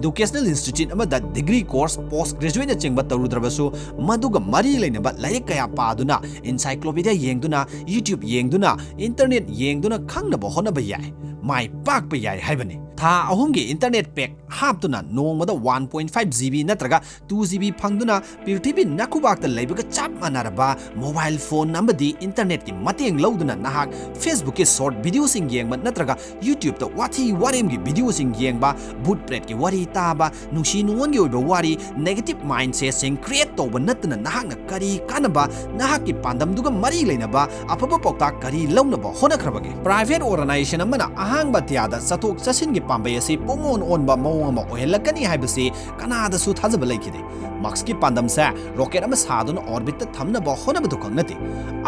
ꯏꯗꯨꯀꯦꯁꯅꯦꯜ ꯏꯟꯁꯇꯤꯇ꯭ꯌꯨꯠ ꯑꯃꯗ ꯗꯤꯒ꯭ꯔꯤ ꯀꯣꯔꯁ, ꯄꯣꯁ ꯒ꯭ꯔꯦꯖꯨꯋꯦꯠꯅꯆꯤꯡꯕ ꯇꯧꯔꯨꯗ꯭ꯔꯕꯁꯨ, ꯃꯗꯨꯒ ꯃꯔꯤ ꯂꯩꯅꯕ ꯂꯥꯏꯔꯤꯛ ꯀꯌꯥ ꯄꯥꯗꯨꯅ, ꯏꯟꯁꯥꯏꯀ꯭ꯂꯣꯄꯤꯗꯤꯌꯥ ꯌꯦꯡꯗꯨꯅ, ꯌꯨꯇ꯭ꯌꯨꯕ ꯌꯦꯡꯗꯨꯅ, ꯏꯟꯇꯔꯅꯦꯠ ꯌꯦꯡꯗꯨꯅ ꯈꯪꯅꯕ ꯍꯣꯠꯅꯕ ꯌꯥꯏ, ꯃꯥꯏ ꯄꯥꯛꯄ ꯌꯥꯏ ꯍꯥꯏꯕꯅꯤ꯫ ꯊꯥ ꯑꯍꯨꯝꯒꯤ ꯏꯟꯇꯔꯅꯦꯠ ꯄꯦꯛ ꯍꯥꯞꯇꯨꯅ ꯅꯣꯡꯃꯗ one point five G B ꯅꯠꯇ꯭ꯔꯒ ꯇꯨ ꯖꯤ ꯕꯤ ꯐꯪꯗꯨꯅ, ꯄ꯭ꯔꯤꯊꯤꯕꯤ ꯅꯈꯨꯕꯥꯛꯇ ꯂꯩꯕꯒ ꯆꯞ ꯃꯥꯟꯅꯔꯕ ꯃꯣꯕꯥꯏꯜ ꯐꯣꯟ ꯑꯃꯗꯤ ꯏꯟꯇꯔꯅꯦꯠꯀꯤ ꯃꯇꯦꯡ ꯂꯧꯗꯨꯅ ꯅꯍꯥꯛ ꯐꯦꯁꯕꯨꯛꯀꯤ ꯁꯣꯔꯠ ꯚꯤꯗꯤꯑꯣꯁꯤꯡ ꯌꯦꯡꯕ ꯅꯠꯇ꯭ꯔꯒ ꯌꯨꯇ꯭ꯌꯨꯕꯇ ꯋꯥꯊꯤ ꯋꯥꯔꯦꯝꯒꯤ ꯚꯤꯗꯤꯑꯣꯁꯤꯡ ꯌꯦꯡꯕ, ꯚꯨꯠ ꯄ꯭ꯔꯦꯠꯀꯤ ꯋꯥꯔꯤ ꯇꯥꯕ, ꯅꯨꯡꯁꯤ ꯅꯨꯡꯉꯣꯟꯒꯤ ꯑꯣꯏꯕ ꯋꯥꯔꯤ, ꯅꯦꯒꯦꯇꯤꯚ ꯃꯥꯏꯟꯁꯦꯠꯁꯤꯡ ꯀ꯭ꯔꯤꯌꯦꯠ ꯇꯧꯕ ꯅꯠꯇꯅ ꯅꯍꯥꯛꯅ ꯀꯔꯤ ꯀꯥꯟꯅꯕ, ꯅꯍꯥꯛꯀꯤ ꯄꯥꯟꯗꯝꯗꯨꯒ ꯃꯔꯤ ꯂꯩꯅꯕ ꯑꯐꯕ ꯄꯥꯎꯇꯥꯛ ꯀꯔꯤ ꯂꯧꯅꯕ ꯍꯣꯠꯅꯈ꯭ꯔꯕꯒꯦ? ꯄ꯭ꯔꯥꯏꯚꯦꯠ ꯑꯣꯔꯒꯅꯥꯏꯖꯦꯁꯟ ꯑꯃꯅ ꯑꯍꯥꯡꯕ ꯑꯇꯤꯌꯥꯗ ꯆꯠꯊꯣꯛ ꯆꯠꯁꯤꯟꯒꯤ ꯄꯥꯝꯕꯩ ꯑꯁꯤ ꯄꯨꯡꯑꯣꯟ ꯑꯣꯟꯕ ꯃꯑꯣꯡ ꯑꯃ ꯑꯣꯏꯍꯜꯂꯛꯀꯅꯤ ꯍꯥꯏꯕꯁꯤ ꯀꯅꯥꯗꯁꯨ ꯊꯥꯖꯕ ꯂꯩꯈꯤꯗꯦ꯫ ꯃꯛꯁꯀꯤ ꯄꯥꯟꯗꯝꯁꯦ ꯔꯣꯀꯦꯠ ꯑꯃ ꯁꯥꯗꯨꯅ ꯑꯣꯔꯕꯤꯠꯇ ꯊꯝꯅꯕ ꯍꯣꯠꯅꯕꯗꯨ ꯈꯛ ꯅꯠꯇꯦ,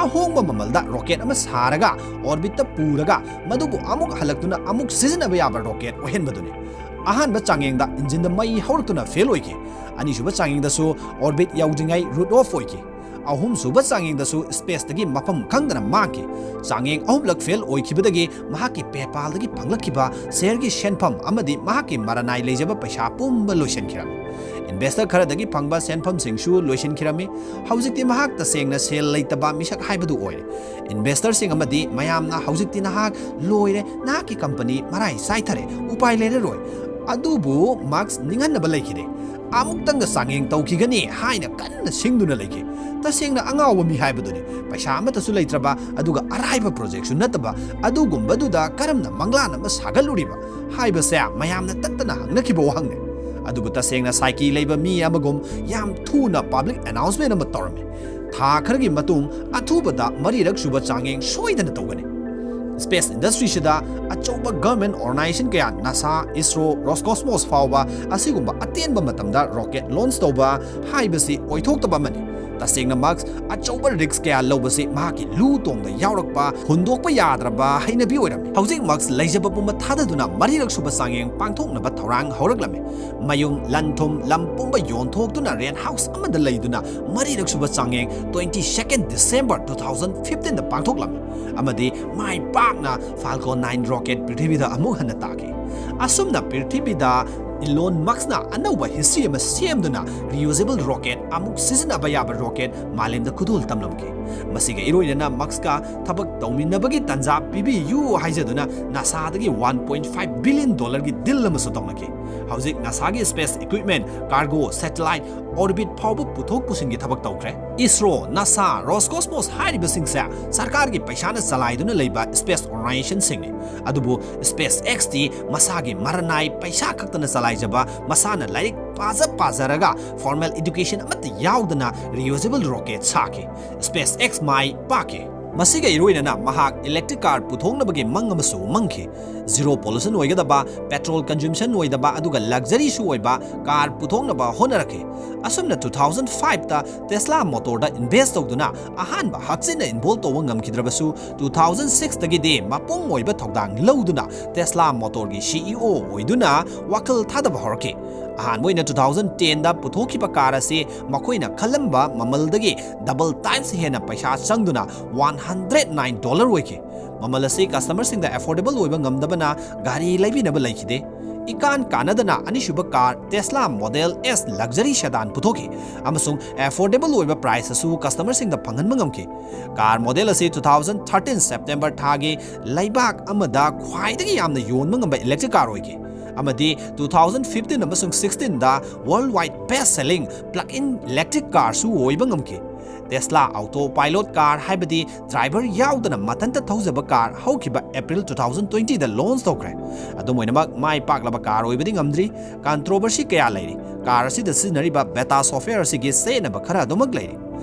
ꯑꯍꯣꯡꯕ ꯃꯃꯜꯗ ꯔꯣꯀꯦꯠ ꯑꯃ ꯁꯥꯔꯒ ꯑꯣꯔꯕꯤꯠꯇ ꯄꯨꯔꯒ ꯃꯗꯨꯕꯨ ꯑꯃꯨꯛ ꯍꯜꯂꯛꯇꯨꯅ ꯑꯃꯨꯛ ꯁꯤꯖꯤꯟꯅꯕ ꯌꯥꯕ ꯔꯣꯀꯦꯠ ꯑꯣꯏꯍꯟꯕꯗꯨꯅꯤ꯫ ꯑꯍꯥꯟꯕ ꯆꯥꯡꯌꯦꯡꯗ ꯏꯟꯖꯤꯟꯗ ꯃꯩ ꯍꯧꯔꯛꯇꯨꯅ ꯐꯦꯜ ꯑꯣꯏꯈꯤ꯫ ꯑꯅꯤꯁꯨꯕ ꯆꯥꯡꯌꯦꯡꯗꯁꯨ ꯑꯣꯔꯕꯤꯠ ꯌꯧꯗ꯭ꯔꯤꯉꯩ ꯔꯨꯠ ꯑꯣꯐ ꯑꯣꯏꯈꯤ꯫ ꯑꯍꯨꯝꯁꯨꯕ ꯆꯥꯡꯌꯦꯡꯗꯁꯨ ꯁ꯭ꯄꯦꯁꯇꯒꯤ ꯃꯐꯝ ꯈꯪꯗꯅ ꯃꯥꯡꯈꯤ꯫ ꯆꯥꯡꯌꯦꯡ ꯑꯍꯨꯝꯂꯛ ꯐꯦꯜ ꯑꯣꯏꯈꯤꯕꯗꯒꯤ ꯃꯍꯥꯛꯀꯤ PayPalꯗꯒꯤ ꯐꯪꯂꯛꯈꯤꯕ ꯁꯦꯌꯔꯒꯤ ꯁꯦꯟꯐꯝ ꯑꯃꯗꯤ ꯃꯍꯥꯛꯀꯤ ꯃꯔꯅꯥꯏ ꯂꯩꯖꯕ ꯄꯩꯁꯥ ꯄꯨꯝꯕ ꯂꯣꯏꯁꯤꯟꯈꯤꯔꯝꯃꯤ꯫ ꯏꯟꯚꯦꯁꯇꯔ ꯈꯔꯗꯒꯤ ꯐꯪꯕ ꯁꯦꯟꯐꯝꯁꯤꯡꯁꯨ ꯂꯣꯏꯁꯤꯟꯈꯤꯔꯝꯃꯤ꯫ ꯍꯧꯖꯤꯛꯇꯤ ꯃꯍꯥꯛ ꯇꯁꯦꯡꯅ ꯁꯦꯜ ꯂꯩꯇꯕ ꯃꯤꯁꯛ ꯍꯥꯏꯕꯗꯨ ꯑꯣꯏꯔꯦ꯫ ꯏꯟꯚꯦꯁꯇꯔꯁꯤꯡ ꯑꯃꯗꯤ ꯃꯌꯥꯝꯅ ꯍꯧꯖꯤꯛꯇꯤ ꯅꯍꯥꯛ ꯂꯣꯏꯔꯦ, ꯅꯍꯥꯛꯀꯤ ꯀꯝꯄꯅꯤ ꯃꯔꯥꯏ ꯆꯥꯏꯊꯔꯦ, ꯎꯄꯥꯏ ꯂꯩꯔꯔꯣꯏ꯫ ꯑꯗꯨꯕꯨ ꯃꯥꯛꯁ ꯅꯤꯡꯍꯟꯅꯕ ꯂꯩꯈꯤꯗꯦ꯫ ꯑꯃꯨꯛꯇꯪꯒ ꯆꯥꯡꯌꯦꯡ ꯇꯧꯈꯤꯒꯅꯤ ꯍꯥꯏꯅ ꯀꯟꯅ ꯁꯤꯡꯗꯨꯅ ꯂꯩꯈꯤ꯫ ꯇꯁꯦꯡꯅ ꯑꯉꯥꯎꯕ ꯃꯤ ꯍꯥꯏꯕꯗꯨꯅꯤ꯫ ꯄꯩꯁꯥ ꯑꯃꯠꯇꯁꯨ ꯂꯩꯇ꯭ꯔꯕ, ꯑꯗꯨꯒ ꯑꯔꯥꯏꯕ ꯄ꯭ꯔꯣꯖꯦꯛꯁꯨ ꯅꯠꯇꯕ, ꯑꯗꯨꯒꯨꯝꯕꯗꯨꯗ ꯀꯔꯝꯅ ꯃꯪꯂꯥꯟ ꯑꯃ ꯁꯥꯒꯠꯂꯨꯔꯤꯕ ꯍꯥꯏꯕꯁꯦ ꯃꯌꯥꯝꯅ ꯇꯠꯇꯅ ꯍꯪꯅꯈꯤꯕ ꯋꯥꯍꯪꯅꯤ꯫ ꯑꯗꯨꯕꯨ ꯇꯁꯦꯡꯅ ꯁꯥꯏꯀꯤ ꯂꯩꯕ ꯃꯤ ꯑꯃꯒꯨꯝ ꯌꯥꯝ ꯊꯨꯅ ꯄꯕ꯭ꯂꯤꯛ ꯑꯦꯅꯥꯎꯟꯁꯃꯦꯟ ꯑꯃ ꯇꯧꯔꯝꯃꯤ꯫ ꯊꯥ ꯈꯔꯒꯤ ꯃꯇꯨꯡ ꯑꯊꯨꯕꯗ ꯃꯔꯤꯔꯛ ꯁꯨꯕ ꯆꯥꯡꯌꯦꯡ ꯁꯣꯏꯗꯅ ꯇꯧꯒꯅꯤ꯫ ꯁ꯭ꯄꯦꯁ ꯏꯟꯗꯁꯇ꯭ꯔꯤꯁꯤꯗ ꯑꯆꯧꯕ ꯒꯚꯔꯟꯃꯦꯟ ꯑꯣꯔꯒꯅꯥꯏꯖꯦꯁꯟ ꯀꯌꯥ, ꯅꯥꯁꯥ, ꯏꯁꯔꯣ, ꯔꯣꯁꯀꯣꯁꯃꯣꯁ ꯐꯥꯎꯕ ꯑꯁꯤꯒꯨꯝꯕ ꯑꯇꯦꯟꯕ ꯃꯇꯝꯗ ꯔꯣꯀꯦꯠ ꯂꯣꯟꯆ ꯇꯧꯕ ꯍꯥꯏꯕꯁꯤ ꯑꯣꯏꯊꯣꯛꯇꯕ ꯑꯃꯅꯤ꯫ ꯇꯁꯦꯡꯅ ꯃꯛꯁ ꯑꯆꯧꯕ ꯔꯤꯁꯛ ꯀꯌꯥ ꯂꯧꯕꯁꯤ ꯃꯍꯥꯛꯀꯤ ꯂꯨ ꯇꯣꯡꯗ ꯌꯥꯎꯔꯛꯄ ꯍꯨꯟꯗꯣꯛꯄ ꯌꯥꯗ꯭ꯔꯕ ꯍꯩꯅꯕꯤ ꯑꯣꯏꯔꯝꯃꯤ꯫ ꯍꯧꯖꯤꯛ ꯃꯛꯁ ꯂꯩꯖꯕ ꯄꯨꯝꯕ ꯊꯥꯗꯗꯨꯅ ꯃꯔꯤꯔꯛ ꯁꯨꯕ ꯆꯥꯡꯌꯦꯡ ꯄꯥꯡꯊꯣꯛꯅꯕ ꯊꯧꯔꯥꯡ ꯍꯧꯔꯛꯂꯝꯃꯤ꯫ ꯃꯌꯨꯝ, ꯂꯟ ꯊꯨꯝ, ꯂꯝ ꯄꯨꯝꯕ ꯌꯣꯟꯊꯣꯛꯇꯨꯅ ꯔꯦꯟꯠ ꯍꯥꯎꯁ ꯑꯃꯗ ꯂꯩꯗꯨꯅ ꯃꯔꯤꯔꯛ ꯁꯨꯕ ꯆꯥꯡꯌꯦꯡ twenty second December two thousand fifteenꯗ ꯄꯥꯡꯊꯣꯛꯂꯝꯃꯤ ꯑꯃꯗꯤ ꯃꯥꯏ ꯄꯥꯛꯅ Falcon nine ꯔꯣꯀꯦꯠ ꯄ꯭ꯔꯤꯊꯤꯕꯤꯗ ꯑꯃꯨꯛ ꯍꯟꯅ ꯇꯥꯈꯤ꯫ ꯑꯁꯨꯝꯅ ꯄ꯭ꯔꯤꯊꯤꯕꯤꯗ ꯏꯂꯣꯟ ꯃꯛꯁꯅ ꯑꯅꯧꯕ ꯍꯤꯁꯇ꯭ꯔꯤ ꯑꯃ ꯁꯦꯝꯗꯨꯅ ꯔꯤꯌꯨꯖꯦꯕꯜ ꯔꯣꯀꯦꯠ, ꯑꯃꯨꯛ ꯁꯤꯖꯤꯟꯅꯕ ꯌꯥꯕ ꯔꯣꯀꯦꯠ ꯃꯥꯂꯦꯝꯗ ꯈꯨꯗꯣꯜ ꯇꯝꯂꯝꯈꯤ꯫ ꯃꯁꯤꯒ ꯏꯔꯣꯏꯅꯅ ꯃꯛꯁꯀ ꯊꯕꯛ ꯇꯧꯃꯤꯟꯅꯕꯒꯤ ꯇꯥꯟꯖꯥ ꯄꯤꯕꯤꯌꯨ ꯍꯥꯏꯖꯗꯨꯅ ꯅꯥꯁꯥꯗꯒꯤ one point five billion dollarꯒꯤ ꯗꯤꯜ ꯑꯃꯁꯨ ꯇꯧꯅꯈꯤ꯫ ꯍꯧꯖꯤꯛ ꯅꯥꯁꯥꯒꯤ space equipment, cargo, satellite, orbit ꯐꯥꯎꯕ ꯄꯨꯊꯣꯛ ꯄꯨꯁꯤꯟꯒꯤ ꯊꯕꯛ ꯇꯧꯈ꯭ꯔꯦ꯫ ꯏꯁꯔꯣ, ꯅꯥꯁꯥ, ꯔꯣꯁꯀꯣꯁꯃꯣꯁ ꯍꯥꯏꯔꯤꯕꯁꯤꯡꯁꯦ ꯁꯔꯀꯥꯔꯒꯤ ꯄꯩꯁꯥꯅ ꯆꯂꯥꯏꯗꯨꯅ ꯂꯩꯕ ꯁ꯭ꯄꯦꯁ ꯑꯣꯔꯒꯅꯥꯏꯖꯦꯁꯟꯁꯤꯡꯅꯤ꯫ ꯑꯗꯨꯕꯨ ꯁ꯭ꯄꯦꯁ ꯑꯦꯛꯁꯇꯤ ꯃꯁꯥꯒꯤ ꯃꯔꯅꯥꯏ ꯄꯩꯁꯥ ꯈꯛꯇꯅ ꯆꯂꯥꯏꯖꯕ, ꯃꯁꯥꯅ ꯂꯥꯏꯔꯤꯛ ꯄꯥꯖ ꯄꯥꯖꯔꯒ ꯐꯣꯔꯃꯦꯜ ꯏꯗꯨꯀꯦꯁꯟ ꯑꯃꯠꯇ ꯌꯥꯎꯗꯅ ꯔꯤꯌꯨꯖꯦꯕꯜ ꯔꯣꯀꯦꯠ ꯁꯥꯈꯤ꯫ ꯁ꯭ꯄꯦꯁ ꯑꯦꯛꯁ ꯃꯥꯏ ꯄꯥꯛꯈꯤ꯫ ꯃꯁꯤꯒ ꯏꯔꯣꯏꯅꯅ ꯃꯍꯥꯛ ꯏꯂꯦꯛꯇ꯭ꯔꯤꯛ ꯀꯥꯔ ꯄꯨꯊꯣꯛꯅꯕꯒꯤ ꯃꯪ ꯑꯃꯁꯨ ꯃꯪꯈꯤ꯫ ꯖꯤꯔꯣ ꯄꯣꯂꯨꯁꯟ ꯑꯣꯏꯒꯗꯕ, ꯄꯦꯇ꯭ꯔꯣꯜ ꯀꯟꯖꯨꯝꯁꯟ ꯑꯣꯏꯗꯕ, ꯑꯗꯨꯒ ꯂꯛꯖꯔꯤꯁꯨ ꯑꯣꯏꯕ ꯀꯥꯔ ꯄꯨꯊꯣꯛꯅꯕ ꯍꯣꯠꯅꯔꯛꯈꯤ꯫ ꯑꯁꯨꯝꯅ two thousand fiveꯇ ꯇꯦꯁꯂꯥ ꯃꯣꯇꯣꯔꯗ ꯏꯟꯚꯦꯁ ꯇꯧꯗꯨꯅ ꯑꯍꯥꯟꯕ ꯍꯛꯆꯤꯟꯅ ꯏꯟꯚꯣꯜꯕ ꯇꯧꯕ ꯉꯝꯈꯤꯗ꯭ꯔꯕꯁꯨ, two thousand sixꯇꯒꯤꯗꯤ ꯃꯄꯨꯡ ꯑꯣꯏꯕ ꯊꯧꯗꯥꯡ ꯂꯧꯗꯨꯅ ꯇꯦꯁꯂꯥ ꯃꯣꯇꯣꯔꯒꯤ CEO ꯑꯣꯏꯗꯨꯅ ꯋꯥꯈꯜ ꯊꯥꯗꯕ ꯍꯧꯔꯛꯈꯤ꯫ ꯑꯍꯥꯟꯕ ꯑꯣꯏꯅ two thousand ten ꯗ ꯄꯨꯊꯣꯛꯈꯤꯕ ꯀꯥꯔ ꯑꯁꯤ ꯃꯈꯣꯏꯅ ꯈꯜꯂꯝꯕ ꯃꯃꯜꯗꯒꯤ double times ꯍꯦꯟꯅ ꯄꯩꯁꯥ ꯆꯪꯗꯨꯅ one hundred nine dollar ꯑꯣꯏꯈꯤ꯫ ꯃꯃꯜ ꯑꯁꯤ customerꯁꯤꯡꯗ affordable ꯑꯣꯏꯕ ꯉꯝꯗꯕꯅ ꯒꯥꯔꯤ ꯂꯩꯕꯤꯅꯕ ꯂꯩꯈꯤꯗꯦ꯫ ꯏꯀꯥꯟ ꯀꯥꯟꯅꯗꯅ ꯑꯅꯤꯁꯨꯕ car Tesla Model S luxury sedan ꯄꯨꯊꯣꯛꯈꯤ, ꯑꯃꯁꯨꯡ affordable ꯑꯣꯏꯕ price ꯑꯁꯨ customerꯁꯤꯡꯗ ꯐꯪꯍꯟꯕ ꯉꯝꯈꯤ꯫ ꯀꯥꯔ model ꯑꯁꯤ two thousand thirteen September ꯊꯥꯒꯤ ꯂꯩꯕꯥꯛ ꯑꯃꯗ ꯈ꯭ꯋꯥꯏꯗꯒꯤ ꯌꯥꯝꯅ ꯌꯣꯟꯕ ꯉꯝꯕ electric car ꯑꯣꯏꯈꯤ, ꯑꯃꯗꯤ two thousand fifteen ꯑꯃꯁꯨꯡ sixteen ꯗ worldwide best selling plug-in electric carꯁꯨ ꯑꯣꯏꯕ ꯉꯝꯈꯤ꯫ Tesla Autopilot car, ꯍꯥꯏꯕꯗꯤ driver ꯌꯥꯎꯗꯅ ꯃꯊꯟꯇ ꯊꯧꯖꯕ car, ꯍꯧꯈꯤꯕ April two thousand twenty ꯗ launch ꯇꯧꯈ꯭ꯔꯦ꯫ ꯑꯗꯨꯝ ꯑꯣꯏꯅꯃꯛ, ꯃꯥꯏ ꯄꯥꯛꯂꯕ car ꯑꯣꯏꯕꯗꯤ ꯉꯝꯗ꯭ꯔꯤ꯫ Controversy ꯀꯌꯥ ꯂꯩꯔꯤ꯫ Car ꯑꯁꯤꯗ ꯁꯤꯖꯤꯟꯅꯔꯤꯕ beta software ꯑꯁꯤꯒꯤ ꯆꯦꯠꯅꯕ ꯈꯔ ꯑꯗꯨꯃꯛ ꯂꯩꯔꯤ꯫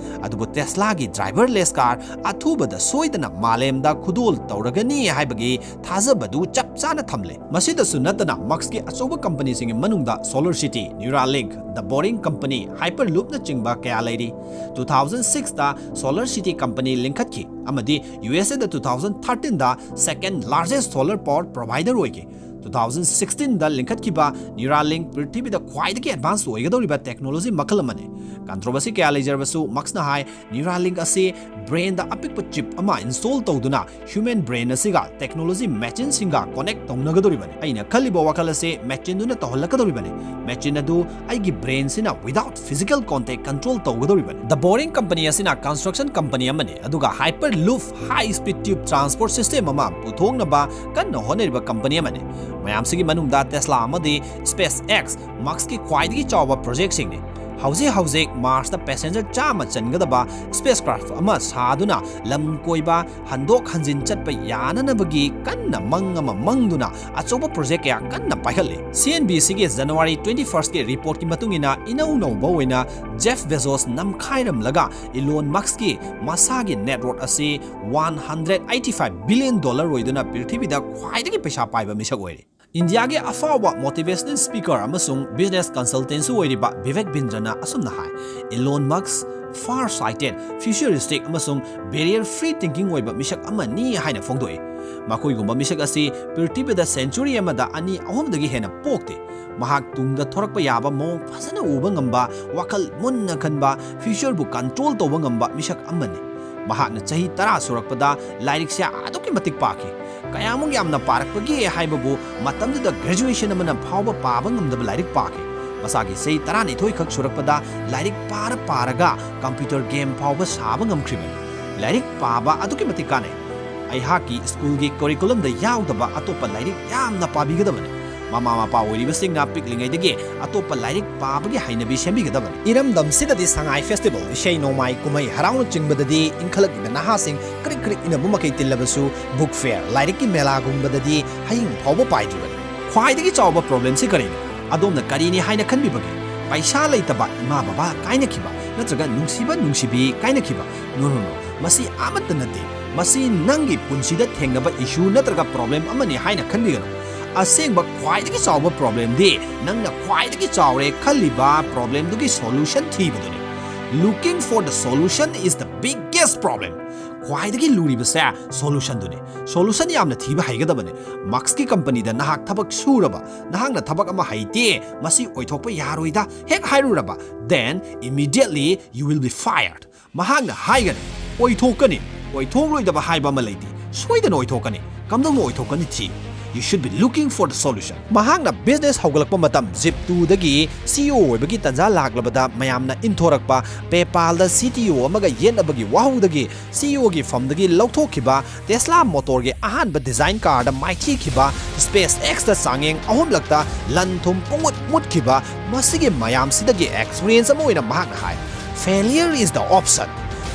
ꯑꯗꯨꯕꯨ Teslaꯒꯤ driverless car ꯑꯊꯨꯕꯗ ꯁꯣꯏꯗꯅ ꯃꯥꯂꯦꯝꯗ ꯈꯨꯗꯣꯜ ꯇꯧꯔꯒꯅꯤ ꯍꯥꯏꯕꯒꯤ ꯊꯥꯖꯕꯗꯨ ꯆꯞ ꯆꯥꯅ ꯊꯝꯂꯦ꯫ ꯃꯁꯤꯗꯁꯨ ꯅꯠꯇꯅ, Muskꯀꯤ ꯑꯆꯧꯕ companyꯁꯤꯡꯒꯤ ꯃꯅꯨꯡꯗ SolarCity, Neuralink, The Boring Company, Hyperloopꯅ ꯆꯤꯡꯕ ꯀꯌꯥ ꯂꯩꯔꯤ꯫ Two thousand six ꯇ SolarCity company ꯂꯤꯡꯈꯠꯈꯤ ꯑꯃꯗꯤ U S A the two thousand thirteen the second largest solar power provider ꯑꯣꯏꯈꯤ꯫ Two thousand sixteen ꯗ ꯂꯤꯡꯈꯠꯈꯤꯕ Neuralink ꯄ꯭ꯔꯤꯊꯤꯕꯤꯗ ꯈ꯭ꯋꯥꯏꯗꯒꯤ advance ꯑꯣꯏꯒꯗꯧꯔꯤꯕ technology ꯃꯈꯜ ꯑꯃꯅꯤ꯫ Controversy ꯀꯌꯥ ꯂꯩꯖꯔꯕꯁꯨ, Muskꯅ ꯍꯥꯏ, Neuralink ꯑꯁꯤ brainꯗ ꯑꯄꯤꯛꯄ chip ꯑꯃ install ꯇꯧꯗꯨꯅ human brain ꯑꯁꯤꯒ technology machineꯁꯤꯡꯒ connect ꯇꯧꯅꯒꯗꯧꯔꯤꯕꯅꯤ꯫ ꯑꯩꯅ ꯈꯜꯂꯤꯕ ꯋꯥꯈꯜ ꯑꯁꯤ machineꯗꯨꯅ ꯇꯧꯍꯜꯂꯛꯀꯗꯧꯔꯤꯕꯅꯤ꯫ Machine ꯑꯗꯨ ꯑꯩꯒꯤ brainꯁꯤꯅ without physical contact control ꯇꯧꯒꯗꯧꯔꯤꯕꯅꯤ꯫ The Boring Company ꯑꯁꯤꯅ construction company ꯑꯃꯅꯤ, ꯑꯗꯨꯒ Hyperloop high speed tube transport system ꯑꯃ ꯄꯨꯊꯣꯛꯅꯕ ꯀꯟꯅ ꯍꯣꯠꯅꯔꯤꯕ company ꯑꯃꯅꯤ꯫ ꯃꯌꯥꯝꯁꯤꯒꯤ ꯃꯅꯨꯡꯗ Tesla ꯑꯃꯗꯤ SpaceX, Muskꯀꯤ ꯈ꯭ꯋꯥꯏꯗꯒꯤ ꯆꯥꯎꯕ projectꯁꯤꯡꯅꯤ꯫ ꯍꯧꯖꯤꯛ ꯍꯧꯖꯤꯛ Marsꯇ passenger ꯆꯥꯝꯃ ꯆꯟꯒꯗꯕ spacecraft ꯑꯃ ꯁꯥꯗꯨꯅ ꯂꯝ ꯀꯣꯏꯕ ꯍꯟꯗꯣꯛ ꯍꯟꯖꯤꯟ ꯆꯠꯄ ꯌꯥꯅꯅꯕꯒꯤ ꯀꯟꯅ ꯃꯪ ꯑꯃ ꯃꯪꯗꯨꯅ ꯑꯆꯧꯕ project ꯀꯌꯥ ꯀꯟꯅ ꯄꯥꯏꯈꯠꯂꯤ꯫ CNBCꯒꯤ January twenty firstꯀꯤ reportꯀꯤ ꯃꯇꯨꯡ ꯏꯟꯅ, ꯏꯅꯧ ꯅꯧꯕ ꯑꯣꯏꯅ Jeff Bezos ꯅꯝꯈꯥꯏꯔꯝꯂꯒ Elon Muskꯀꯤ ꯃꯁꯥꯒꯤ net worth ꯑꯁꯤ one hundred eighty five billion dollar ꯑꯣꯏꯗꯨꯅ ꯄ꯭ꯔꯤꯊꯤꯕꯤꯗ ꯈ꯭ꯋꯥꯏꯗꯒꯤ ꯄꯩꯁꯥ ꯄꯥꯏꯕ ꯃꯤꯁꯛ ꯑꯣꯏꯔꯦ꯫ ꯏꯟꯗꯤꯌꯥꯒꯤ ꯑꯐꯥꯎꯕ motivational speaker ꯑꯃꯁꯨꯡ business consultantꯁꯨ ꯑꯣꯏꯔꯤꯕ ꯚꯤꯕꯦꯛ ꯕꯤꯟꯗ꯭ꯔꯅ ꯑꯁꯨꯝꯅ ꯍꯥꯏ, Elon Musk far sighted, futuristic ꯑꯃꯁꯨꯡ barrier free thinking ꯑꯣꯏꯕ ꯃꯤꯁꯛ ꯑꯃꯅꯤ ꯍꯥꯏꯅ ꯐꯣꯡꯗꯣꯛꯏ꯫ ꯃꯈꯣꯏꯒꯨꯝꯕ ꯃꯤꯁꯛ ꯑꯁꯤ ꯄ꯭ꯔꯤꯊꯤꯕꯤꯗ century ꯑꯃꯗ ꯑꯅꯤ ꯑꯍꯨꯝꯗꯒꯤ ꯍꯦꯟꯅ ꯄꯣꯛꯇꯦ꯫ ꯃꯍꯥꯛ ꯇꯨꯡꯗ ꯊꯣꯔꯛꯄ ꯌꯥꯕ ꯃꯑꯣꯡ ꯐꯖꯅ ꯎꯕ ꯉꯝꯕ, ꯋꯥꯈꯜ ꯃꯨꯟꯅ ꯈꯟꯕ, futureꯕꯨ control ꯇꯧꯕ ꯉꯝꯕ ꯃꯤꯁꯛ ꯑꯃꯅꯤ꯫ ꯃꯍꯥꯛꯅ ꯆꯍꯤ ꯇꯔꯥ ꯁꯨꯔꯛꯄꯗ ꯂꯥꯏꯔꯤꯛꯁꯦ ꯑꯗꯨꯛꯀꯤ ꯃꯇꯤꯛ ꯄꯥꯈꯤ꯫ ꯀꯌꯥꯃꯨꯛ ꯌꯥꯝꯅ ꯄꯥꯔꯛꯄꯒꯦ ꯍꯥꯏꯕꯕꯨ, ꯃꯇꯝꯗꯨꯗ graduation ꯑꯃꯅ ꯐꯥꯎꯕ ꯄꯥꯕ ꯉꯝꯗꯕ ꯂꯥꯏꯔꯤꯛ ꯄꯥꯈꯤ꯫ ꯃꯁꯥꯒꯤ ꯆꯍꯤ ꯇꯔꯥꯅꯤꯊꯣꯏ ꯈꯛ ꯁꯨꯔꯛꯄꯗ ꯂꯥꯏꯔꯤꯛ ꯄꯥꯔ ꯄꯥꯔꯒ computer game ꯐꯥꯎꯕ ꯁꯥꯕ ꯉꯝꯈ꯭ꯔꯤꯕꯅꯤ꯫ ꯂꯥꯏꯔꯤꯛ ꯄꯥꯕ ꯑꯗꯨꯛꯀꯤ ꯃꯇꯤꯛ ꯀꯥꯟꯅꯩ꯫ ꯑꯩꯍꯥꯛꯀꯤ ꯁ꯭ꯀꯨꯜꯒꯤ curriculumꯗ ꯌꯥꯎꯗꯕ ꯑꯇꯣꯞꯄ ꯂꯥꯏꯔꯤꯛ ꯌꯥꯝꯅ ꯄꯥꯕꯤꯒꯗꯕꯅꯤ꯫ ꯃꯃꯥ ꯃꯄꯥ ꯑꯣꯏꯔꯤꯕꯁꯤꯡꯅ ꯄꯤꯛꯂꯤꯉꯩꯗꯒꯤ ꯑꯇꯣꯞꯄ ꯂꯥꯏꯔꯤꯛ ꯄꯥꯕꯒꯤ ꯍꯩꯅꯕꯤ ꯁꯦꯝꯕꯤꯒꯗꯕꯅꯤ꯫ ꯏꯔꯝꯗꯝꯁꯤꯗꯗꯤ ꯁꯉꯥꯏ festival, ꯏꯁꯩ ꯅꯣꯡꯃꯥꯏ, ꯀꯨꯝꯍꯩ ꯍꯔꯥꯎꯅꯆꯤꯡꯕꯗꯗꯤ ꯏꯟꯈꯠꯂꯛꯂꯤꯕ ꯅꯍꯥꯁꯤꯡ ꯀ꯭ꯔꯤꯛ ꯀ꯭ꯔꯤꯛ ꯏꯟꯅꯕ ꯃꯈꯩ ꯇꯤꯜꯂꯕꯁꯨ, book fair, ꯂꯥꯏꯔꯤꯛꯀꯤ ꯃꯦꯂꯥꯒꯨꯝꯕꯗꯗꯤ ꯍꯌꯤꯡ ꯐꯥꯎꯕ ꯄꯥꯏꯗ꯭ꯔꯤꯕꯅꯤ꯫ ꯈ꯭ꯋꯥꯏꯗꯒꯤ ꯆꯥꯎꯕ problemꯁꯤ ꯀꯔꯤꯅꯣ? ꯑꯗꯣꯝꯅ ꯀꯔꯤꯅꯤ ꯍꯥꯏꯅ ꯈꯟꯕꯤꯕꯒꯦ? ꯄꯩꯁꯥ ꯂꯩꯇꯕ, ꯏꯃꯥ ꯕꯕꯥ ꯀꯥꯏꯅꯈꯤꯕ, ꯅꯠꯇ꯭ꯔꯒ ꯅꯨꯡꯁꯤꯕ ꯅꯨꯡꯁꯤꯕꯤ ꯀꯥꯏꯅꯈꯤꯕ? No, no, no. ꯃꯁꯤ ꯑꯃꯠꯇ ꯅꯠꯇꯦ꯫ ꯃꯁꯤ ꯅꯪꯒꯤ ꯄꯨꯟꯁꯤꯗ ꯊꯦꯡꯅꯕ issue ꯅꯠꯇ꯭ꯔꯒ problem ꯑꯃꯅꯤ ꯍꯥꯏꯅ ꯈꯟꯕꯤꯒꯅꯨ꯫ ꯑꯁꯦꯡꯕ ꯈ꯭ꯋꯥꯏꯗꯒꯤ ꯆꯥꯎꯕ problemꯗꯤ ꯅꯪꯅ ꯈ꯭ꯋꯥꯏꯗꯒꯤ ꯆꯥꯎꯔꯦ ꯈꯜꯂꯤꯕ problemꯗꯨꯒꯤ solution ꯊꯤꯕꯗꯨꯅꯤ꯫ Looking for the solution is the biggest problem. ꯈ꯭ꯋꯥꯏꯗꯒꯤ ꯂꯨꯔꯤꯕꯁꯦ solutionꯗꯨꯅꯤ꯫ Solution ꯌꯥꯝꯅ ꯊꯤꯕ ꯍꯩꯒꯗꯕꯅꯤ꯫ Muskꯀꯤ companyꯗ ꯅꯍꯥꯛ ꯊꯕꯛ ꯁꯨꯔꯕ, ꯅꯍꯥꯛꯅ ꯊꯕꯛ ꯑꯃ ꯍꯩꯇꯦ, ꯃꯁꯤ ꯑꯣꯏꯊꯣꯛꯄ ꯌꯥꯔꯣꯏꯗ ꯍꯦꯛ ꯍꯥꯏꯔꯨꯔꯕ, then immediately you will be fired. ꯃꯍꯥꯛꯅ ꯍꯥꯏꯒꯅꯤ, "ꯑꯣꯏꯊꯣꯛꯀꯅꯤ, ꯑꯣꯏꯊꯣꯛꯂꯣꯏꯗꯕ ꯍꯥꯏꯕ ꯑꯃ ꯂꯩꯇꯦ, ꯁꯣꯏꯗꯅ ꯑꯣꯏꯊꯣꯛꯀꯅꯤ꯫ ꯀꯝꯗꯧꯅ ꯑꯣꯏꯊꯣꯛꯀꯅꯤ? ꯊꯤ꯫ You should be looking for the solution." ꯃꯍꯥꯛꯅ business ꯍꯧꯒꯠꯂꯛꯄ ꯃꯇꯝ Zip2ꯗꯒꯤ CEO ꯑꯣꯏꯕꯒꯤ ꯇꯟꯖꯥ ꯂꯥꯛꯂꯕꯗ ꯃꯌꯥꯝꯅ ꯏꯟꯊꯣꯔꯛꯄ PayPalꯗ CTO ꯑꯃꯒ ꯌꯦꯠꯅꯕꯒꯤ ꯋꯥꯍꯧꯗꯒꯤ CEOꯒꯤ firmꯗꯒꯤ ꯂꯧꯊꯣꯛꯈꯤꯕ Tesla Motorꯒꯤ ꯑꯍꯥꯟꯕ design carꯗ ꯃꯥꯏꯊꯤꯈꯤꯕ, SpaceXꯇ ꯆꯥꯡꯌꯦꯡ ꯑꯍꯨꯝꯂꯛꯇ ꯂꯟ ꯊꯨꯝ ꯄꯨꯡꯃꯨꯠ ꯃꯨꯠꯈꯤꯕ, ꯃꯁꯤꯒꯤ ꯃꯌꯥꯝꯁꯤꯗꯒꯤ experience ꯑꯃ ꯑꯣꯏꯅ ꯃꯍꯥꯛꯅ ꯍꯥꯏ, "Failure is the option."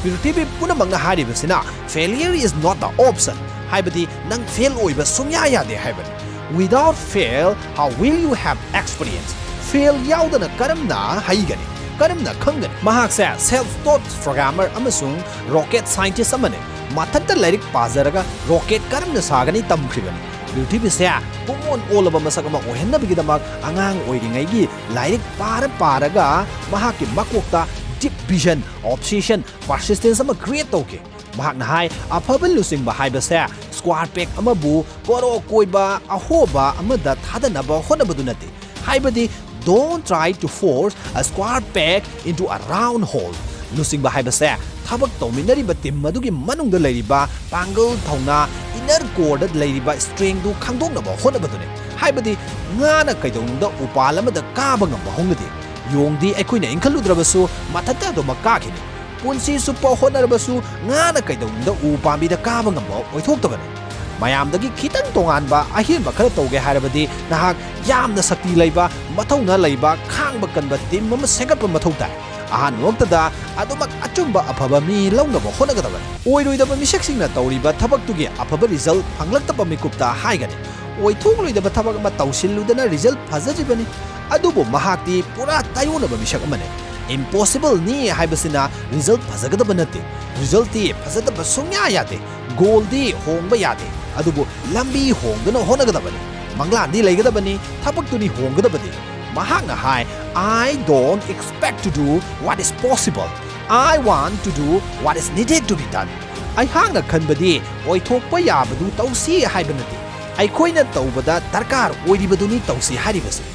ꯄ꯭ꯔꯤꯊꯤꯕꯤ ꯄꯨꯝꯅꯃꯛꯅ ꯍꯥꯏꯔꯤꯕꯁꯤꯅ, "Failure is not the option," ꯍꯥꯏꯕꯗꯤ ꯅꯪ fail ꯑꯣꯏꯕ ꯁꯨꯡꯌꯥ ꯌꯥꯗꯦ ꯍꯥꯏꯕꯅꯤ꯫ Without fail, how will you have experience? Fail ꯌꯥꯎꯗꯅ ꯀꯔꯝꯅ ꯍꯩꯒꯅꯤ? ꯀꯔꯝꯅ ꯈꯪꯒꯅꯤ? ꯃꯍꯥꯛꯁꯦ self-taught programmer ꯑꯃꯁꯨꯡ rocket scientist ꯑꯃꯅꯤ꯫ ꯃꯊꯟꯇ ꯂꯥꯏꯔꯤꯛ ꯄꯥꯖꯔꯒ rocket ꯀꯔꯝꯅ ꯁꯥꯒꯅꯤ ꯇꯝꯈ꯭ꯔꯤꯕꯅꯤ꯫ ꯄ꯭ꯔꯤꯊꯤꯕꯤꯁꯦ ꯄꯨꯡꯑꯣꯟ ꯑꯣꯜꯂꯕ ꯃꯁꯛ ꯑꯃ ꯑꯣꯏꯍꯟꯅꯕꯒꯤꯗꯃꯛ ꯑꯉꯥꯡ ꯑꯣꯏꯔꯤꯉꯩꯒꯤ ꯂꯥꯏꯔꯤꯛ ꯄꯥꯔ ꯄꯥꯔꯒ ꯃꯍꯥꯛꯀꯤ ꯃꯀꯣꯛꯇ ꯚꯤꯖꯟ, ꯑꯣꯕꯁꯦꯁꯟ, ꯄꯔꯁꯤꯁꯇꯦꯟꯁ ꯑꯃ ꯀ꯭ꯔꯤꯌꯦꯠ ꯇꯧꯈꯤ꯫ ꯃꯍꯥꯛꯅ ꯍꯥꯏ, ꯑꯐꯕ ꯂꯨꯆꯤꯡꯕ ꯍꯥꯏꯕꯁꯦ ꯁ꯭ꯀ꯭ꯋꯥꯔ ꯄꯦꯛ ꯑꯃꯕꯨ ꯀꯣꯔꯣ ꯀꯣꯏꯕ ꯑꯍꯣꯕ ꯑꯃꯗ ꯊꯥꯗꯅꯕ ꯍꯣꯠꯅꯕꯗꯨ ꯅꯠꯇꯦ꯫ ꯍꯥꯏꯕꯗꯤ, don't try to force a square peg into a round hole꯫ ꯂꯨꯆꯤꯡꯕ ꯍꯥꯏꯕꯁꯦ ꯊꯕꯛ ꯇꯧꯃꯤꯟꯅꯔꯤꯕ ꯇꯤꯝ ꯑꯗꯨꯒꯤ ꯃꯅꯨꯡꯗ ꯂꯩꯔꯤꯕ ꯄꯥꯡꯒꯜ, ꯊꯧꯅꯥ, ꯏꯅꯔ ꯀꯣꯔꯗ ꯂꯩꯔꯤꯕ ꯁ꯭ꯇ꯭ꯔꯦꯡꯗꯨ ꯈꯪꯗꯣꯛꯅꯕ ꯍꯣꯠꯅꯕꯗꯨꯅꯤ꯫ ꯍꯥꯏꯕꯗꯤ, ꯉꯥꯅ ꯀꯩꯗꯧꯅꯨꯡꯗ ꯎꯄꯥꯜ ꯑꯃꯗ ꯀꯥꯕ ꯉꯝꯕ ꯍꯧꯅꯗꯦ꯫ ꯌꯣꯡꯗꯤ ꯑꯩꯈꯣꯏꯅ ꯏꯟꯈꯠꯂꯨꯗ꯭ꯔꯕꯁꯨ ꯃꯊꯟꯇ ꯑꯗꯨꯃꯛ ꯀꯥꯈꯤꯅꯤ꯫ ꯄꯨꯟꯁꯤ ꯆꯨꯞꯄ ꯍꯣꯠꯅꯔꯕꯁꯨ ꯉꯥꯅ ꯀꯩꯗꯧꯅꯨꯡꯗ ꯎ ꯄꯥꯝꯕꯤꯗ ꯀꯥꯕ ꯉꯝꯕ ꯑꯣꯏꯊꯣꯛꯇꯕꯅꯤ꯫ ꯃꯌꯥꯝꯗꯒꯤ ꯈꯤꯇꯪ ꯇꯣꯉꯥꯟꯕ ꯑꯍꯦꯟꯕ ꯈꯔ ꯇꯧꯒꯦ ꯍꯥꯏꯔꯕꯗꯤ, ꯅꯍꯥꯛ ꯌꯥꯝꯅ ꯁꯛꯇꯤ ꯂꯩꯕ, ꯃꯊꯧꯅꯥ ꯂꯩꯕ, ꯈꯥꯡꯕ ꯀꯟꯕ ꯇꯤꯝ ꯑꯃ ꯁꯦꯝꯒꯠꯄ ꯃꯊꯧ ꯇꯥꯏ꯫ ꯑꯍꯥꯟꯕꯃꯛꯇꯗ ꯑꯗꯨꯃꯛ ꯑꯆꯨꯝꯕ ꯑꯐꯕ ꯃꯤ ꯂꯧꯅꯕ ꯍꯣꯠꯅꯒꯗꯕꯅꯤ꯫ ꯑꯣꯏꯔꯣꯏꯗꯕ ꯃꯤꯁꯛꯁꯤꯡꯅ ꯇꯧꯔꯤꯕ ꯊꯕꯛꯇꯨꯒꯤ ꯑꯐꯕ ꯔꯤꯖꯜ ꯐꯪꯂꯛꯇꯕ ꯃꯤꯀꯨꯞꯇ ꯍꯥꯏꯒꯅꯤ꯫ ꯑꯣꯏꯊꯣꯛꯂꯣꯏꯗꯕ ꯊꯕꯛ ꯑꯃ ꯇꯧꯁꯤꯜꯂꯨꯗꯅ ꯔꯤꯖꯜ ꯐꯖꯗ꯭ꯔꯤꯕꯅꯤ꯫ ꯑꯗꯨꯕꯨ ꯃꯍꯥꯛꯇꯤ ꯄꯨꯔꯥ ꯇꯥꯏꯑꯣꯟꯅꯕ ꯃꯤꯁꯛ ꯑꯃꯅꯤ꯫ ꯏꯝꯄꯣꯁꯤꯕꯜꯅꯤ ꯍꯥꯏꯕꯁꯤꯅ ꯔꯤꯖꯜ ꯐꯖꯒꯗꯕ ꯅꯠꯇꯦ꯫ ꯔꯤꯖꯜꯇꯤ ꯐꯖꯗꯕ ꯁꯨꯡꯌꯥ ꯌꯥꯗꯦ꯫ ꯒꯣꯜꯗꯤ ꯍꯣꯡꯕ ꯌꯥꯗꯦ꯫ ꯑꯗꯨꯕꯨ ꯂꯝꯕꯤ ꯍꯣꯡꯗꯨꯅ ꯍꯣꯠꯅꯒꯗꯕꯅꯤ꯫ ꯃꯪꯂꯥꯟꯗꯤ ꯂꯩꯒꯗꯕꯅꯤ꯫ ꯊꯕꯛꯇꯨꯗꯤ ꯍꯣꯡꯒꯗꯕꯅꯤ꯫ ꯃꯍꯥꯛꯅ ꯍꯥꯏ, "I don't expect to do what is possible. I want to do what is needed to be done." ꯑꯩꯍꯥꯛꯅ ꯈꯟꯕꯗꯤ ꯑꯣꯏꯊꯣꯛꯄ ꯌꯥꯕꯗꯨ ꯇꯧꯁꯤ ꯍꯥꯏꯕ ꯅꯠꯇꯦ, ꯑꯩꯈꯣꯏꯅ ꯇꯧꯕꯗ ꯗꯔꯀꯥꯔ ꯑꯣꯏꯔꯤꯕꯗꯨꯅꯤ ꯇꯧꯁꯤ ꯍꯥꯏꯔꯤꯕꯁꯤ꯫